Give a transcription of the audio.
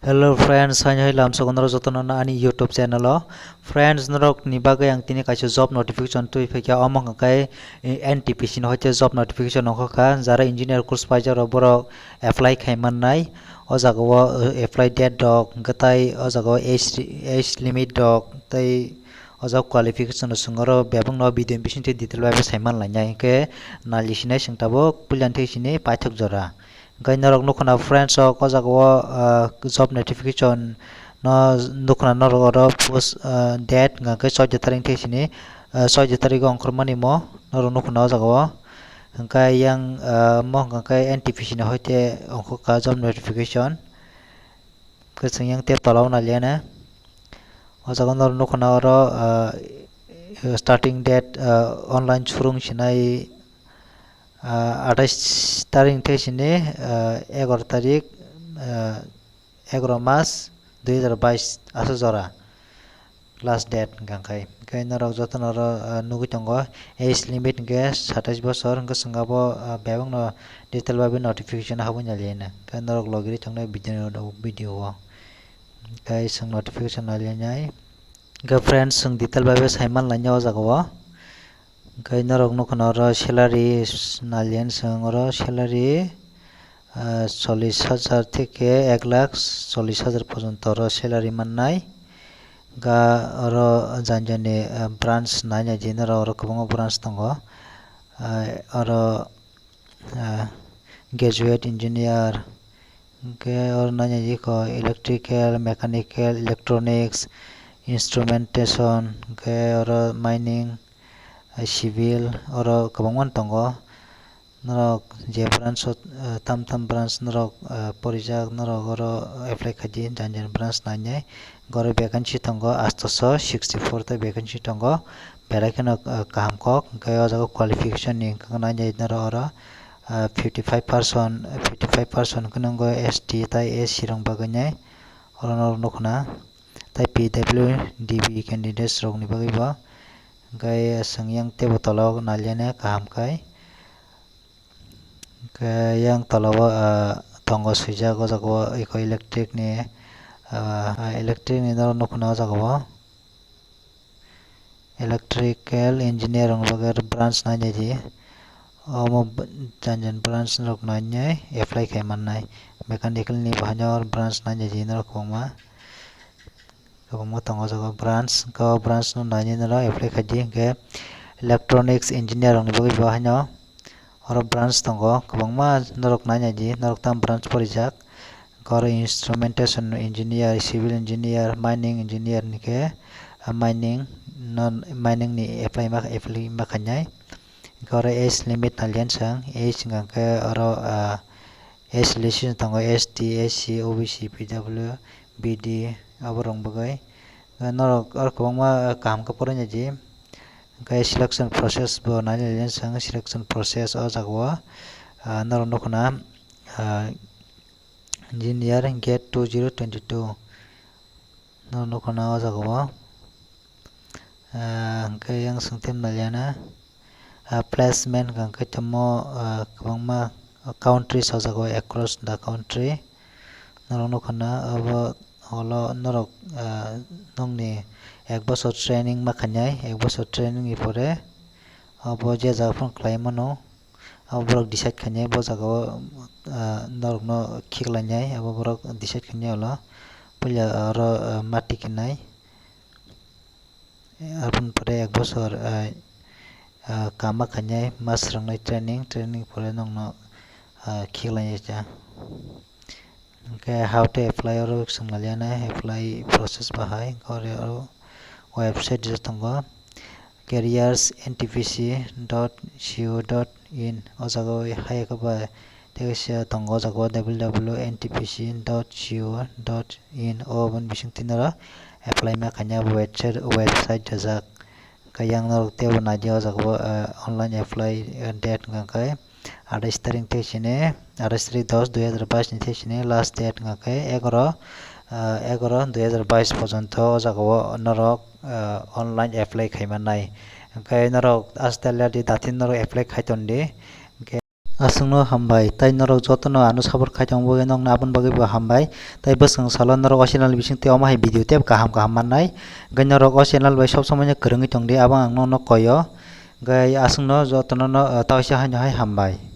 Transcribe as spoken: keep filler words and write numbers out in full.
Hello friends, hai hai lamsogo norok jotono ani YouTube channel o. Friends, norok ni bagwi ang tini kaisa job notification twi phaikha, omo hwnkhe N T P C ni hoite job notification ongkha kha, jara engineer course paijak rok borok apply khai mannai. O jaga o, uh, apply date rok, hwnkhe tai o jaga o age, age limit rok, tei o jaga qualification rok swng oro bebak no video ni bisingtwi detail bai sai manlainai, hwnkhe nali sinai swng tabuk puila thik sini paithak jora. Hwnkhe norok nukho na friends rok o jaga o, uh, job notification no nukho na norok oro post, uh, date hwnkhe chouda tarik thik sini, uh, chouda tarik o ongkhormani mo norok nukho na o jaga o. Hwnkhe yang, ah, mo hwnkha khe N T P C ni hoite ongkha job notification. Kwchwng yang tei tola o naliya na. O jaga norok nukho na oro, ah, starting date, ah, online surung sinai, ah, atais tarik thai sini, ah, egaroh tarik, ah, egaroh mas dui hajar bais aswk jora last date hwnkha khe. Hwnkhe norok jotono oro, ah, nugwi tongo age limit hwnkhe satais bosor, hwnkhe chwng abo, ah, bebakno detail bai notification habwi naliya na. Hwnkhe norok logirwi tongnai video, video o. Hwnkhe chwng notification naliya nai. Hwnkhe friends, chwng detail bai sai manlainai o jaga o. Hwnkhe norok nukho na oro salary naliya na chwng oro salary, ah, chollish hajar theke ek lakh chollish hajar porjonto oro salary mannai. Hwnkhe oro jani jani, ah, branch nai nai di norok oro kwbangma branch tongo. Ah, oro, ah, graduate engineer, hwnkhe oro nai nai di kho electrical, mechanical, electronics, instrumentation, hwnkhe oro mining, ah, civil, oro kwbangma tongo. Norok je branch o, ah, tam tam branch norok, ah, porijak, norok oro apply khai di, jani jani branch nai nai. Oro vacancy tongo, astoso sixty four ta vacancy tongo. Belai kheno, ah, kaham kok, hwnkhe o jaga qualification ni hwnkhe nai nai norok oro, ah, fifty five percent, fifty five percent hwnkhe nongo S T tai S C rok bagwi nai. Oro norok nukho na. Tai P W D B candidates rokni bagwi bo. Hwnkhe chwng yang teibo tola o naliya na kaham khai. Hwnkhe yang tola o, ah, tongo swijak o jaga o eko electric ni, ah, electric ni norok nukho na o jaga o. Electrical engineer rokni bagwi oro branch nai nai di. Omo b-, jani jani branch norok nai nai apply khai mannai. Mechanical ni bo haino oro branch nai nai di norok kwbangma. Kwbangma tongo o jaga o branch, hwnkhe o branch no nai nai norok apply khai di. Hwnkhe electronics engineer rokni bagwi bo haino oro branch tongo, kwbangma norok nai nai di, norok tamo branch porijak. Hwnkhe oro instrumentation engineer, civil engineer, mining engineer ni khe, ah, mining no, mining ni apply ma, apply ma khainai. Hwnkhe oro age limit naliya na chwng, age hwnkha khe oro, ah, age relaxation tongo, S T, S C, O B C, P W, B D, abo rok bagwi. Norok oro kwbangma kaham khe porinai di. Hwnkhe selection process bo nai nai chwng, selection process o jaga o, ah, norok nukho na, ah, engineer gate two zero twenty two. Norok nukho na o jaga o. Ah, hwnkhe yang swngthim naliya na. Ah, placement hwnkha khe tamo, ah, kwbangma country sajagwi across the country. Norok nukho na abo holo norok, ah, nokni ek bosor training ma khainai, ek bosor training ni pore abo je jaga phano khlai mano. Abo borok decide khainai bo jaga o, ah, norok no khiklainai, abo borok decide khainai ulo puila oro, ah, mati khainai. Aboni pore ek bosor, ah, ah, kama khainai mas rwngnai training, training pore nokno, ah, khiklainai cha. Hwnkhe how to apply oro swng naliya na, apply process bahai, oro website rijak tongo, careers N T P C dot C O dot in, o jaga o hai khe bai tei kaisa tongo o jaga o W W N T P C dot C O dot in, o boni bising twi norok apply ma khainai website, website rijak. Hwnkhe yang norok teibo naidi o jaga o, ah, online apply, ah, date hwnkha khe atais tarik thai sini, atais tarik dos dui hajar bais ni thai sini last date hwnkha khe egaroh, ah, egaroh dui hajar bais porjonto o jaga o norok, ah, online apply khai mannai. Hwnkhe norok aste le di datin norok apply khai ton di. Hwnkhe Aswkno hambai, tai norok jotono ano support khai tongma bagwi nokno aboni bagwi bo hambai. Tai bwswng salo norok o channel bising tei omo hai video tei kaham kaham mannai. Hwnkhe norok o channel bai sob somoi no kwrwngwi tongdi, abo ang nokno koyo. Hwnkhe aswkno jotono no, ah, taisa haino hai hambai.